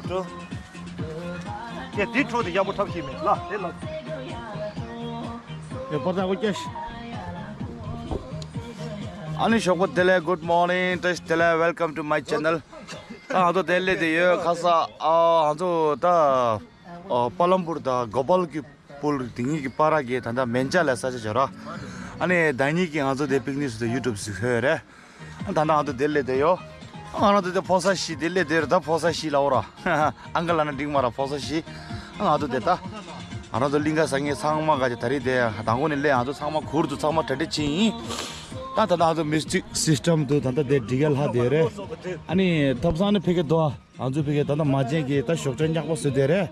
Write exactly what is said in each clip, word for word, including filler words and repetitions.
ཀྲོ། ཀྱེ་དེ་ཁྲོ་དེ་ཡག་པོ་འཁྲབ་ཤེས་མེད་ལ་དེ་ལ། ཡ་པར་ད་གོ་ཀྱེ། ཨ་ནི་ཞོགས་པ་བདེ་ལེགས། Good morning. བཀྲ་ཤིས་བདེ་ལེགས། Welcome to my channel. ད་ང་ཚོ་དེ་སླེབས་བསྡད་ཡོད། ཁ་ས་ཨ་ང་ཚོ་ད་ཨ་པ་ལམ་པུར་དང་གོ་པལ་གྱི་པུར་དེ་གཉིས་ཀྱི་བར་གྱི་ད་ལྟ་མན་ཇ་ལ་ས་ཆ་བྱོས་ར། ཨ་ནི་ཟླ་གཉིས་ཀྱི་ང་ཚོ་དེ་པིག་ནིག་སུ་དེ་ཡུ་ཊུབ་ཟིག་ཧོས་རེད། ད་ནང་དུ་དེ་སླེབས་བསྡད་ཡོད། ང་རང་ཚོ་དེ་ཕོ་གསར་བཞི་དེ་སླེབས་བསྡད་རེད། ད་ཕོ་གསར་བཞི་ལབ་ར། ཨང་ཀལ་ལབ་ན་འགྲིག་མ་རེད། ཕོ་གསར་བཞི། ང་ཚོ་དེ་ད་ང་རང་ཚོ་གླིང་ག་ཟ་མཁན་ཚང་མ་ག་ཅིག་ད་རེས་དེ་དང་པོ་ནས་སླེབས། ང་ཚོ་ཚང་མ་གུར་དུ་ཚང་མ་གྲ་སྒྲིག་བྱས་ཡིན། ད་ད་ང་ཚོ་མིའུ་ཟིག་སིས་ཊམ་དུ་ད་ལྟ་དེ་འགྲིག་ག་ལྷག་བསྡད་རེད། ཨ་ནི་ཐབ་ཚང་ནས་ཕ་གི་འདུག་ང་ཚོ་ཕ་གི་ད་ལྟ་མ་བྱན་གྱི་ད་ཞོགས་ཇ་མྱགས་པོ་བཟོས་བསྡད་རེད།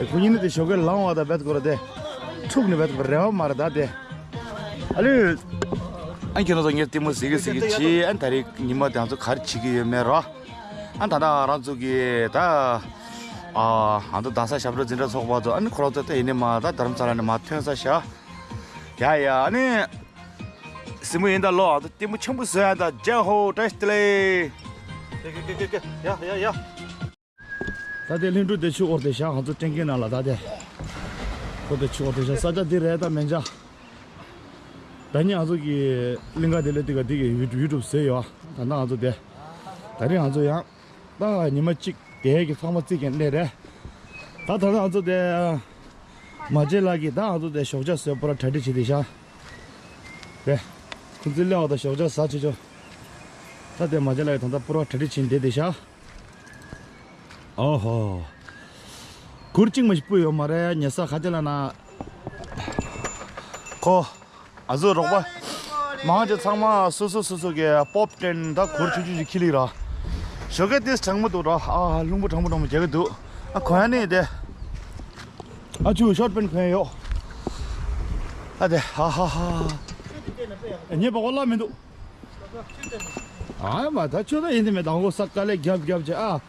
ཁོ་གཉིས་ནི་དེ་ཞོགས་ཀས་ལངས་བ་ད་བེད་ཀོ་ར་དེ། འཁྲུག་ནི་བེད་ཀོ་ར་རེ་བ་མ་རེད་ད་དེ། ཨ་ལུས། ཨ་ཁྱེད་རང་ཚོ་ངས་ལྟད་མོ་གཟིགས་གི་གཟིགས་གི་བྱེད། ཨ་ད་རེས་ཉི་མ་དེ་ང་ཚོ་ག་རེ་བྱེད་ཀྱི་ཡོད་མེད་ར། ཨ་ད་ལྟ་ང་རང་ཚོ་གི་ད་ཨ་ང་ཚོ་རྡ་ས་ཞབས་བྲོ་འཛིན་གྲྭ་ཚོགས་པ་ཚོ་ཨ་ནི་ཁོ་རང་ཚོ་ད་ཡིན་ནི་མ་ད་རྡ་རམ་ས་ལ་ནས་མ་ཐོན་ས་ཤག་ཡ་ཡ་ཨ་ནི། སྲིན་མོ་ཡིན་ད་ལོ། ཨ་ད་ལྟད་མོ་ཆེན་པོ་བཟོས་ཡ་ད་ཇེ་ཧོ་བཀྲ་ཤིས་བདེ་ལེགས། ཡ་ཡ་ཡ་ཡ། ད་ལྟའི་ལྷུན་གྲུབ་དེ་ཆུ་དབོར་ཏེ་བཞག་ང་ཚོ་ཀྲེང་ཀེ་ནང་ལ་ད་ལྟའི་ཁོ་དེ་ཆུ་དབོར་ཏེ་བཞག་ས་ཆ་འདི་རེད་ད་མན་ཇ། ད་ནི་ང་ཚོ་གི་གླིང་ག་དེ་ལས་དེ་ག་དེ་གི་ཡུ་ཊུབ་ཡུ་ཊུབ་བཟོས་ཡོད། ད་ནི་ང་ཚོ་དེ་ད་རིང་ང་ཚོ་ཡང་ད་ཉི་མ་གཅིག་དེ་གི་ཚང་མ་རྩིས་ཀྱང་སླེབས་རེད། ད་ད་ང་ཚོ་དེ་མ་བྱེད་ལགས་ཀྱིས་ད་ང་ཚོ་དེ་ཞོགས་ཇ་བཟོས་པོ་ར་གྲ་སྒྲིག་བྱེད་དེ་བཞག་དེ། ཁོང་ཚོའི་སླེབས་པ་དང་ཞོགས་ཇ་ཟ་ཆེ་ཆོ། ད་དེ་མ་བྱེད་ལ་ཡོད་དང་ད་པུ་ར་གྲ་སྒྲིག་བྱེད་འདི་དེ་ཤ། ཨོ་ཧོ། གུར་གཅིག་མ་ཞིག་སྤུ་ཡོད་མ་རེད། ཉལ་ས་ཁ་ཆེ་ལ་ན། ཁོ། ཨ་ཟོ་རོགས་པ། མང་ཆེ་ཚང་མ་སོ་སོ་སོ་སོ་གི་པོབ་ཏྲེན་ད་གུར་ཆུ་ཆུ་ཞིག་ཁྱི་ལིག་ར། ཞོགས་ཀས་དེ་གྲང་མོ་འདུག་ར། ཨ་རླུང་བུ་གྲང་མོ་གྲང་མོ་རྒྱག་གི་འདུག་ཨ་གོན་ཡ་ནི་དེ། ཨ་ཆུ་ཤོར་པན་གོན་ཡོད། ཨ་དེ་ཧ་ཧ་ཧ། ངའི་བ་གོ་ལ་མི་འདུག་ཨ་མ་ད་ཆུ་ད་ཡིན་དེ་མེད་དང་གོ་ས་དཀའ་ལས་རྒྱབ་རྒྱབ་ཅེ་ཨ།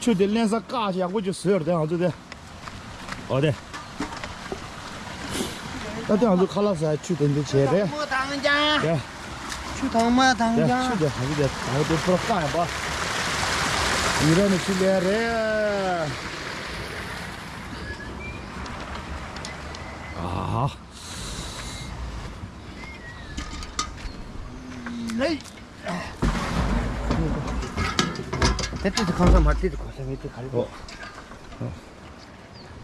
ཆུ་དེ་ལེན་ས་ཀ་ཡག་པོ་ཅིག་བཟོས་ར་དེ་ང་ཚོ་དེ། ཨོ་དེ། ད་དེ་ང་ཚོ་ཁ་ལག་ཟ་ཆུ་དེ་འདི་བྱས་རེད། མོ་དང་ཀྱང་། དེ། ཆུ་དང་མ་དང་ཀྱང་། ཆུ་དེ་ཧ་གི་དེ་ད་དེ་ཕུར་ཀ་ཡང་པ། ཡི་ར་ནི་ཆུ་ལས་རེད། ཨ། ལེ། དེ་དེ་ཁང་ས་མ་དེ་དེ་གོ་ས་མེད་དེ་ག་རེ། ཨོ།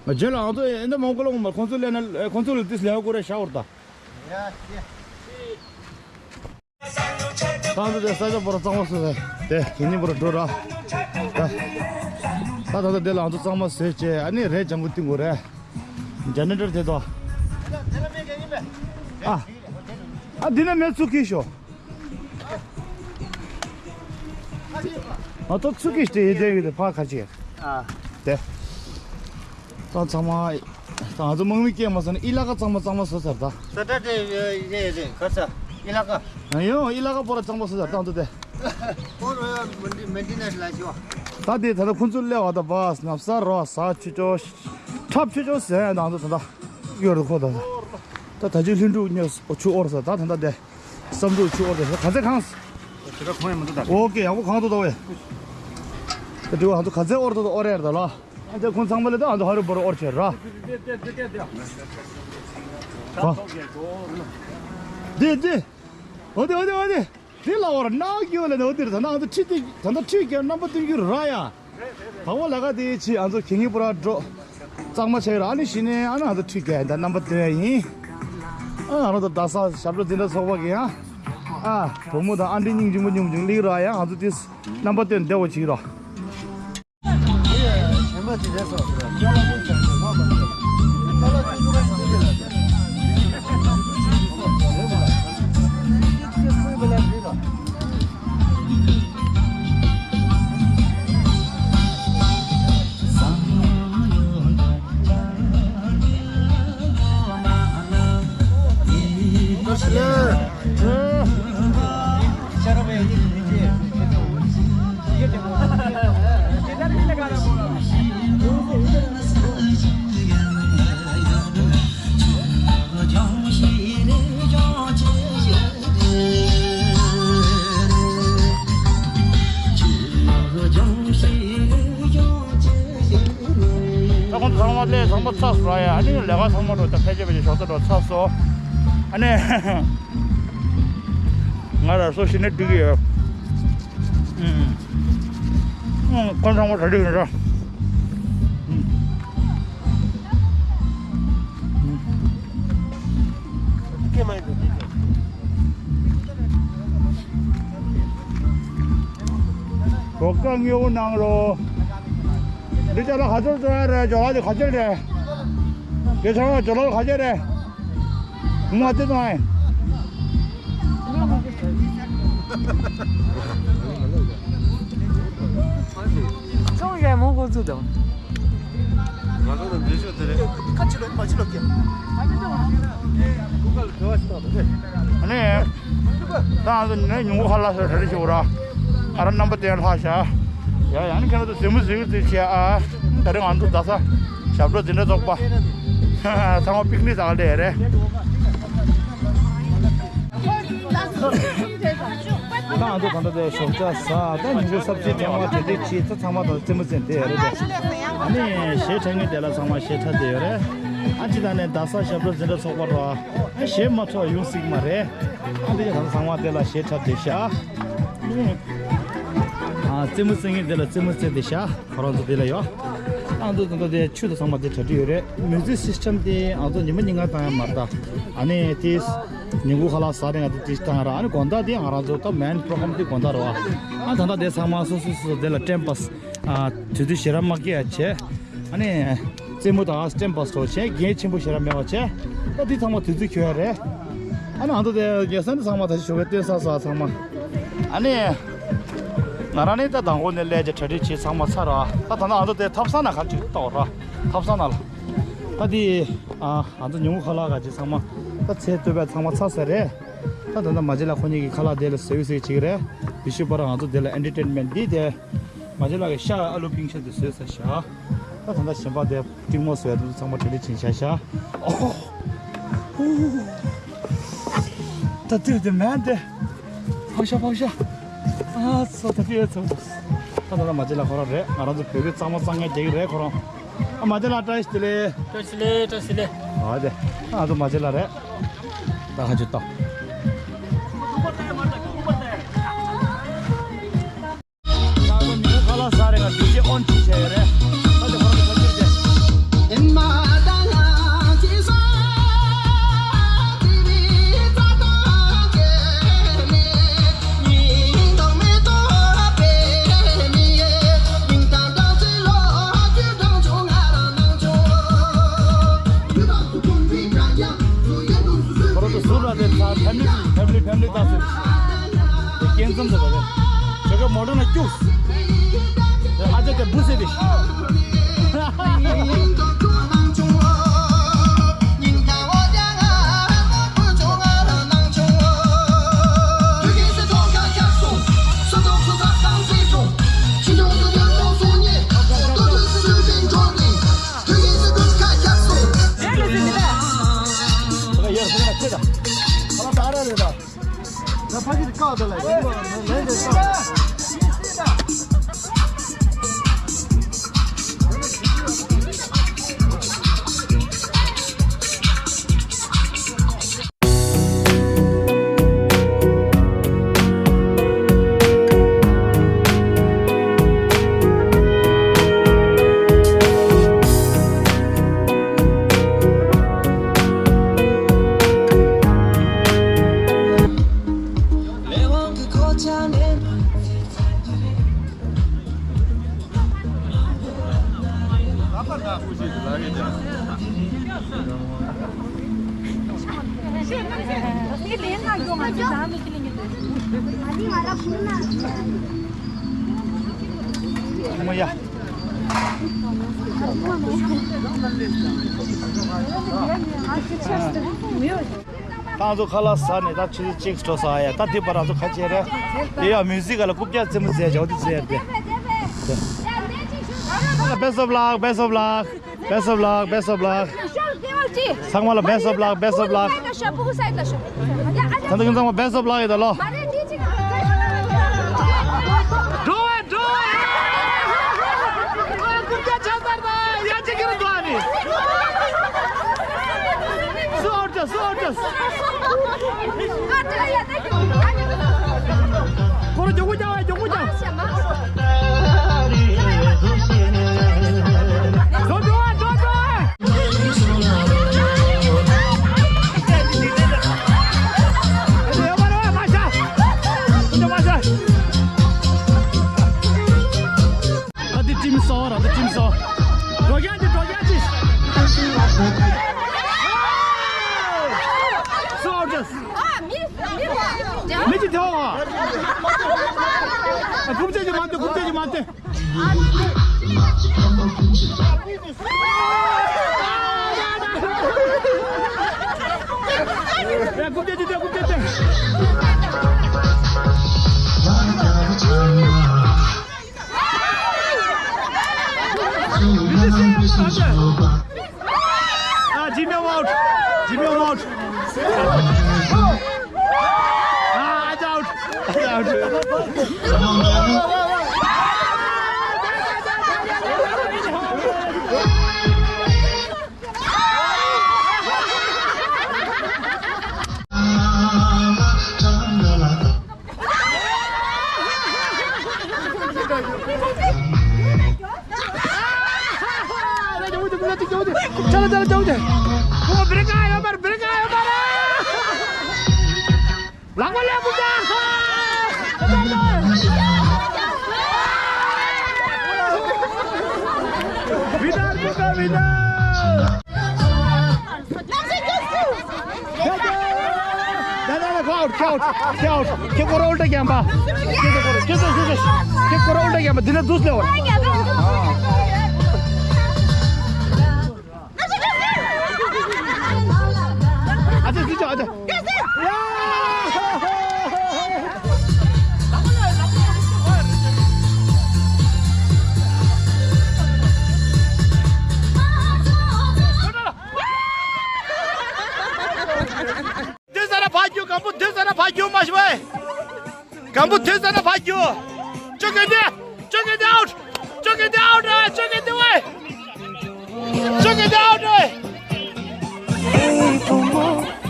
ང་རྗེས་ལ་ང་ཚོ་ཨེ་འདྲ་མང་པོ་ལ་འོང་མ་ཁོང་ཚོ་ལས་ན་ཁོང་ཚོ་ལ་དེ་ལས་ཀོ་རེ་ཤ་བར་ད། ད་ཚོ་དེ་ས་ཆ་པོ་ར་གཙང་མ་སོ་སོ་དེ་དེ་ཉིན་པོ་ར་འགྲོ་ར། ད་ད་ད་དེ་ལ་ང་ཚོ་གཙང་མ་བཟོས་བྱས་ཨ་ནི་རས་ལྗང་གུ་བཏིང་དགོས་རེད། ཇེ་ནེ་རེ་ཊར་དེ་དོ། ཨ་ཨ་འདི་ན་མེ་ཚུགས་ཀྱི་ཤོ། ང་ཏོ་ཚུགས་ཀྱི་ཤོ་དེ་ཡི་དེ་ཡི་དེ་ཕ་ཁ་ཅིག་ཨ། དེ། ད་ཚང་མ། ད་ང་ཚོ་དམག་མི་སྐད་མ་སོང་ན་ཨི་ལ་ཀ་གཙང་མ་གཙང་མ་བཟོ་ཚར་ད། ས་ཏ་ཏེ་རེད་རེད་ག་ས་ཨི་ལ་ཀ་ཡོ་ཨི་ལ་ཀ་པོ་ར་གཙང་མ་བཟོ་ཚར་ད་ང་ཚོ་དེ། པོ་རོ་ཡ་མེན་ཊེ་ནན་སི་ལ་ཤོ། ད་དེ་ད་ལྟ་ཁོང་ཚོ་སླེབས་པ་ད་བ་སྣབས་ས་རོ་ས་ཆུ་ཅོ། ཁྲབ་ཆུ་ཅོ་ཟེར་ཡ་ད་ང་ཚོ་ད་ད་ཡོད་རེད་ཁོ་ད་ད། ད་ད་ཅི་ལྷུན་གྲུབ་ཉོ་ཆུ་ཨོར་ས་ད་ད་ད་དེ། བསམ་འགྲུབ་ཆུ་ཨོར་དེ་ག་ཚད་གང་། དེ་ག་གང་ཡང་མི་འདུག་ད། ཨོ་ཀེ་ཡག་པོ་གང་འདུག་ད་ཝེ། དེ་དྲི་བ་ང་ཚོ་ག་ཚད་ཨོར་འདུག་ད་ཨོར་ཡར་ད་ལ། ཨ་ཚད་ཁོང་ཚང་མ་ལས་ད་ང་ཚོ་ཧ་རུ་བོ་རུ་ཨོར་ཆེ་ར། ག། དེ་དེ། ཨོ་དེ་ཨོ་དེ་ཨོ་དེ། དེ་ལ་ཨོར་ནག་གི་ཨོ་ལ་ནི་ཨོ་དེ་ར་ད་ན་ང་ཚོ་ཁྲི་དེ་ད་ན་ཁྲི་གི་རྣམ་པ་སྟོན་རྒྱུ་ར་ཡ། དང་པོ་ལ་ཁ་དེ་ཆི་ང་ཚོ་གད་སྙིགས་པོ་ར་འགྲོ། གཙང་མ་ཆགས་ར་ཨ་ནི་གཞི་ནས་ཨ་ན་ང་ཚོ་ཁྲུས་རྒྱག་ཡིན་ད་རྣམ་པ་སྟོན་ཡ་ཡིན། ཨ་ང་རང་ཚོ་རྡ་ས་ཞབས་བྲོ་འཛིན་གྲྭ་ཚོགས་པ་གི་ཡང་། ཨ་བུ་མོ་དང་ཨ་འདྲེ་སྙིང་རྗེ་མོ་སྙིང་རྗེ་ལིག་ར་ཡང་ང་ཚོ་དེ་རྣམ་པ་སྟོན་བདེ་བོ་ཆིག་ར། ཚང་མ་ལས་ཚང་མ་ཚར་སོང་ར་ཡ། ཨ་ནི་ལས་ཀ་ཚང་མ་འགྲོ་ད་ཕལ་ཆེར་ཕལ་ཆེར་ཞོགས་ཚ་འགྲོ་ཚར་སོང་། ཨ་ནི་ང་ར་སོ་ཤི་ནས་འགྲིག་གི་ཡོད། ཨུམ། ཨུམ། ཁོང་ཚང་མ་གྲ་སྒྲིག་ཡིན་ར། ཨུམ། རོགས་སྐྱོར་དངུལ་གནང་རོགས། འདི་ཅ་ལག་ག་ཚོད་བཙོང་ཡ་རེད། ཇོ་ལགས་དེ་ག་ཚོད་རེད། དེ་ཚང་མ་ཇོ་ལགས་ག་ཚོད་རེད། ངོ་དེ་དང་། ཚོང་རྒྱག་མང་པོ་བཙུགས་དང་། ང་ཚོ་ནང་འཛུལ་ཤོག་དེ་རེད། ཁ་ཕྱི་ལོག་མ་ཕྱི་ལོག་གི། ཨ་ནི། ད་ང་ཚོ་ནས་ཉུང་ཁ་ལ་སོ་གྲ་སྒྲིག་བྱེད་དགོས་ར། ཨ་ར་རྣམ་པ་བསྟན་ལྷག་བཞག་ཡ་ཡང་ནི་ཁྱེད་རང་ཚོ་ཟིན་མོ་ཟིན་གི་ཟིན་བྱས་ཨ། ད་རེས་ང་ཚོ་རྡ་ས་ཞབས་བྲོ་འཛིན་གྲྭ་ཚོགས་པ་ཚང་མ་པིག་ནི་ཟ་ག་སླེབས་རེད། ད་ང་ཚོ་ད་ལྟ་དེ་ཞོགས་ཇ་ཟ། ད་ཉིན་གུང་སབ་ཅི་ཐེངས་མ་དེ་དེ་ཕྱིས་ད་ཚང་མ་ད་རྩེད་མོ་རྩེ་དེ་ཡོད་རེད་དེ། ཨ་ནི་གཞས་འཁྲབ་མཁན་དེ་ལ་ཚང་མ་གཞས་འཁྲབ་དེ་ཡོད་རེད། ཨ་ཅི་ད་ནས་རྡ་ས་ཞབས་བྲོ་འཛིན་གྲྭ་ཚོགས་པ་རོ། ཨ་གཞས་མ་འཁྲབ་ཡོང་སྲིད་མ་རེད། ཨ་འདི་ད་ཚང་མ་དེ་ལ་གཞས་འཁྲབ་དེ་ཤ། ཨ་རྩེད་མོ་རྩེ་མཁན་དེ་ལ་རྩེད་མོ་རྩེ་དེ་ཤ། ཁོ་རང་ཚོ་དེ་ལ་ཡོད། ཨ་ཚོ་ཚོ་དེ་ཆུ་དང་ཚང་མ་དེ་གྲ་སྒྲིག་ཡོད་རེད། མིའུ་ཛིག་སིས་ཊམ་དེ་ཨ་ཚོ་ཉི་མ་ཉིན་གང་བཏང་ཡ་མ་རེད་ད། ཨ་ནི་དེ་ཉིན་གུང་ཁ་ལག་ཟ་རེ་ང་དེ་དེ་བཏང་ར། ཨ་ནི་དགོང་དག་དེ་ང་རང་ཚོ་ད་མེན་པོ་རོ་གྷ་རམ་དེ་དགོང་དག་རེད་བ། ཨ་ད་ལྟ་དེ་ཚང་མ་སོ་སོ་སོ་སོ་དེ་ལ་ཊེམ་པ་སི་ཨ་དུས་ཚོད་ཞེ་དྲག་མ་སྐྱེལ་ཡ་བྱས། ཨ་ནི་རྩེད་མོ་དང་ཊེམ་པ་སི་འགྲོ་བྱས་འགན་ཆེན་པོ་ཞེ་དྲག་མེད་པ་བྱས། ད་དེ་ཚང་མ་དུས་ཚོད་འཁྱོལ་ཡ་རེད། ཨ་ནི་ཨ་ཚོ་དེ་རྒྱལ་ས་ནི་ཚང་མ་ད་ཞུ་བའི་སྟོན་ས་ས་ཚང་མ། ཨ་ནི། ང་རང་ནི་ད་དང་པོ་ནས་སླེབས་ཀྱི་གྲ་སྒྲིག་བྱས་ཚང་མ་ཚར་ར། ད་ད་ནང་ཨ་ཚོ་དེ་ཐབ་ཚང་ན་ག་ཅིག་གཏོགས་ར། ཐབ་ཚང་ན་ལ། ད་དེ། ཨ་ང་ཚོ་ཉིན་གུང་ཁ་ལག་ག་ཅིག་ཚང་མ། ད་ཚལ་བཏོད་པ་ཚང་མ་ཚར་ས་རེད། ད་ད་ད་མ་ཇི་ལ་ཁོ་གཉིས་ཀྱི་ཁ་ལག་དེ་ལ་ཟེར་བའི་ཟེར་གྱི་རེད། དེ་ཤུ་པ་ར་ང་ཚོ་དེ་ལ་ཨེན་ཊར་ཊེན་མེན་ཊི་འདི་དེ། མ་ཇི་ལ་གི་ཤ་ཨ་ལུ་པིང་ཤ་དེ་ཟོས་ས་ཤ། ད་ད་ད་གཞན་པ་དེ། གཏིང་མོ་བཟོས་དུས་ཚང་མ་གྲ་སྒྲིག་བྱས་བཞག་ཤག་ཨོ། ཧུ། ད་དུས་དེ་མེད་དེ། ཕག་ཤ་ཕག་ཤ། ཨ་ཚོ་ད་དུས་ཚོ། ད་ད་ལ་མ་ཅི་ལ་ཁོ་རང་རེད། ང་རང་ཚོ་བོད་རིགས་གཙང་མ་གཙང་ངན་རྒྱག་གི་རེད་ཁོ་རང་། ཨ་མ་ཅི་ལ་བཀྲ་ཤིས་བདེ་ལེགས། བཀྲ་ཤིས་བདེ་ལེགས། བཀྲ་ཤིས་བདེ་ལེགས། ཨ་དེ། ང་ཚོ་མ་ཅི་ལ་རེད། ད་ཧ་ཅི་ཏོ། ད་ལྟ་ཉིན་གུང་ཁ་ལག་ཟ་རེ་ང་ཌི་ཇེ་ཨོན་བྱས་བྱས་ཡོད་རེད། ད་དེ་ཁོ་རང་གི་ཐབས་ཤེས་རེད། ཁོ་རང་ཚོ་ཟུར་ལ་དེ་ཚ་ཕེ་མི་ལི་ཕེ་མི་ལི་ཕེ་མི་ལི་ཏང་སི། དེ་རྒྱན་འཛོམས་ཟེར་བ་རེད། ཇོ་ཀ་མོ་ཊ་ལ་སྐྱུགས། དེ་ཨ་ཅག་དེ་འབུ་ཟེར་ཏེ། ད་ཕ་གི་དེ་བཀག་ད་ལ་ཡིན་ལ་ལན་དེ་བཀག་ད་ང་ཚོ་ཁ་ལག་ཟ་ནས་ད་ཆུ་ཚོད་གཅིག་འགྲོ་ས་ཡ། ད་འདི་བར་ང་ཚོ་ཁ་ཆེ་རེད། དེ་ཡང་མིའུ་ཟིག་ག་ལ་རྐུབ་བཀྱག་རྩེད་མོ་རྩེ་བྱ་བ་དེ་རྩེ་ཡ་དེ། Best of luck, best of luck, best of luck, best of luck. ཚང་མ་ལ་best of luck, best of luck. ད་ལྟ་ཁྱོད་ཚང་མ་best of luck ཡིན་ད་ལོ། འགྲོ་བ་འགྲོ་བ། རྐུབ་བཀྱག་ཆགས་ཚར་ད་ཡ་གཅིག་གིས་འགྲོ་བ་ནི། རྒྱུག་རྒྱུག་རྒྱུག་མ་སྟེ། རྒྱུག་རྒྱུག་རྒྱུག་རྒྱུག་རྒྱུག་རྒྱུག་རྒྱུག་རྒྱུག་རྒྱུག། Ah, Jimmy out. Jimmy out. Ah, it's out. It's out. Vidal, Vidal, Vidal! ཁྱེད་ཁོ་ར་ཨུལ་ཊ་རྒྱབ་པ། ཁྱེད་ཁོ་ར་ཨུལ་ཊ་རྒྱབ་པ། འདི་ནས་འདུག་སླེབས་པ། ཨ་ཅེ་འདི་ཅོ་ཨ་ཅེ། འདི་ཟ་ན་ཕ་རྒྱུ། སྒམ་པོ་འདི་ཟ་ན་ཕ་རྒྱུ་མ་ཤི་བས། སྒམ་པོ་འདི་ཟ་ན་ཕ་རྒྱུ། ཅོ་གེ་འདི། ཅོ་གེ་འདི་ཨའུཊ། ཅོ་གེ་འདི་ཨའུཊ་ར། ཅོ་གེ་འདི་ཝེ། ཅོ་གེ་འདི་ཨའུཊ་རེད།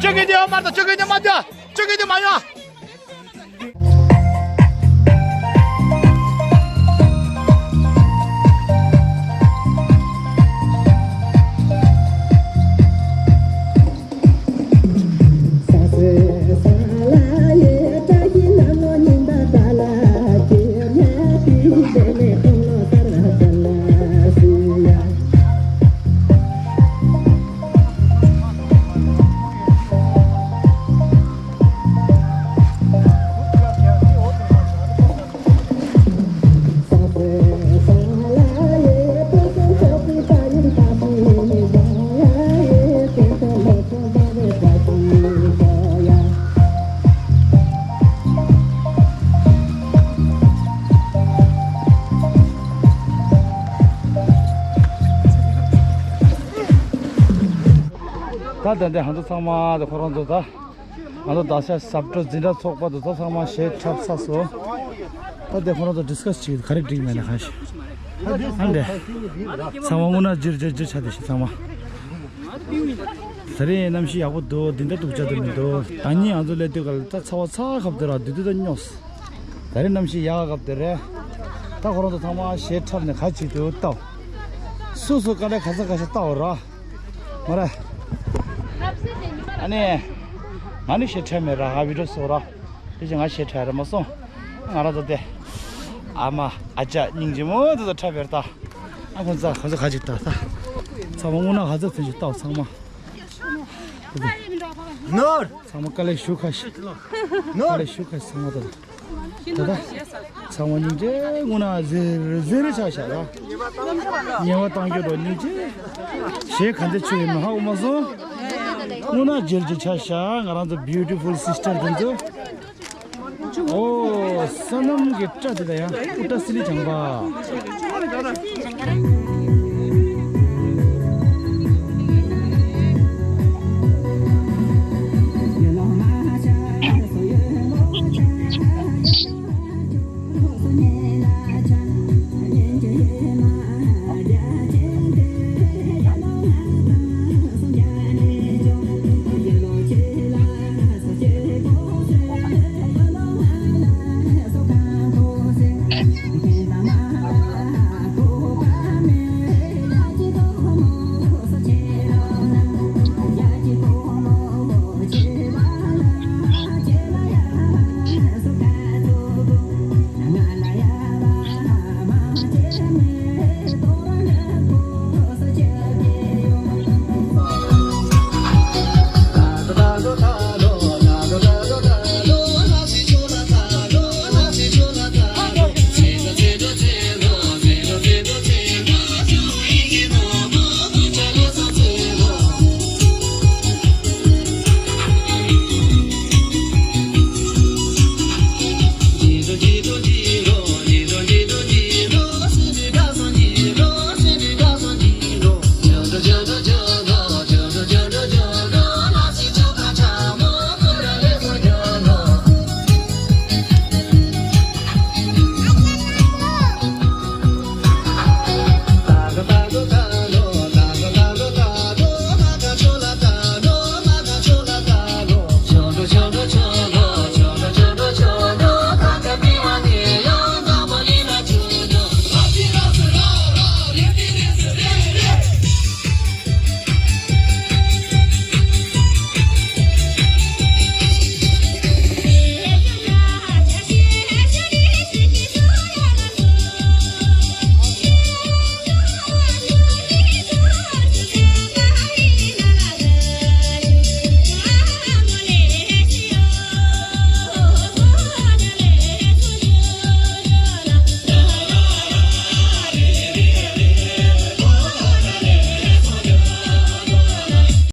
ཅོ་གེ་འདི་ཨའུཊ་མ་རེད། ཅོ་གེ་འདི་མ་རེད། ཅོ་གེ་འདི་མ་ཡོང་། ད་ད་འདི་ཧང་ཚོ་ཚང་མ་དེ་ཁོ་རང་ཚོ་ད། ང་ཚོ་ད་ཆ་ཞབས་བྲོ་འཛིན་གྲྭ་ཚོགས་པ་དེ་ཚོ་ཚང་མ་གཞས་འཁྲབ་ཚར་སོང་། ད་དེ་ཁོ་རང་ཚོ་ཌིས་ཁ་སི་བྱེད་ཀྱི་ག་རེ་འགྲིག་མེད་ན་གང་ཤེས། ཨ་འདྲ། ཚང་མ་དངོས་གནས་འཇིར་འཇིར་འཇིར་ཆགས་བསྡད་ཤག་ཚང་མ། ད་རེས་གནམ་གཤིས་ཡག་པོ་འདུག་འདི་འདྲ་སྡུག་ཅག་དེ་མི་འདུག་ད་ནི་ང་ཚོ་སླེབས་དུས་ག་ལ་ད་ཚ་བ་ཚ་ཁབ་དེ་ར་དུས་དུས་ད་སྙོགས། ད་རེས་གནམ་གཤིས་ཡག་ཁབ་དེ་རེད། ད་ཁོ་རང་ཚོ་ཚང་མ་གཞས་འཁྲབ་ནས་ག་བྱེད་འདུག་ལྟ། སོ་སོ་དཀའ་ལས་ག་ཚ་ག་ཤ་ལྟ་འོ་ར། མ་ར། ཨ་ནི། ང་ནི་གཞས་འཁྲབ་མེད་ར། ང་བི་ཌིའོ་བཟོ་ར། དེ་བཞིན་ང་གཞས་འཁྲབ་ར་མ་སོང་། ང་ར་ད་དེ། ཨ་མ་ཨ་ཅག་སྙིང་རྗེ་མོ་དེ་ཚོ་འཁྲབ་པའི་ར་ད། ཨ་ཁོ་ཚ་ཁོ་ཚ་ག་ཅིག་ད་ད། ཚང་མ་དངོས་གནས་ག་ཚ་ཚུན་ཅིག་ལྟ་ཚང་མ། ནོར། ཚང་མ་དཀའ་ལས་ཞུ་ཁ་ཤས། དཀའ་ལས་ཞུ་ཁ་ཤས་ཚང་མ་ད་ད། ད་ད། ཚང་མ་སྙིང་རྗེ་དངོས་གནས་གཟིར་གཟིར་ཆགས་ཤག་ལ། ཉེས་པ་བཏང་རྒྱུ་འགྲོ་སྙིང་རྗེ། གཞས་ག་འདྲ་ཆུ་ཡིན་མ་ཧ་གོ་མ་སོང་། དངོས་གནས་འཇིར་གྱི་ཆ་ཤ་ང་རང་ཚོ་བིའུ་ཊི་ཕུལ་སི་སི་ཊར་དེ་ཚོ། ཨོ། བསོད་ནམས་ཀྱི་སྐྲ་དེ་ད་ཡང་ཨུ་ཏྲ་སི་ལི་ལྗང་པ།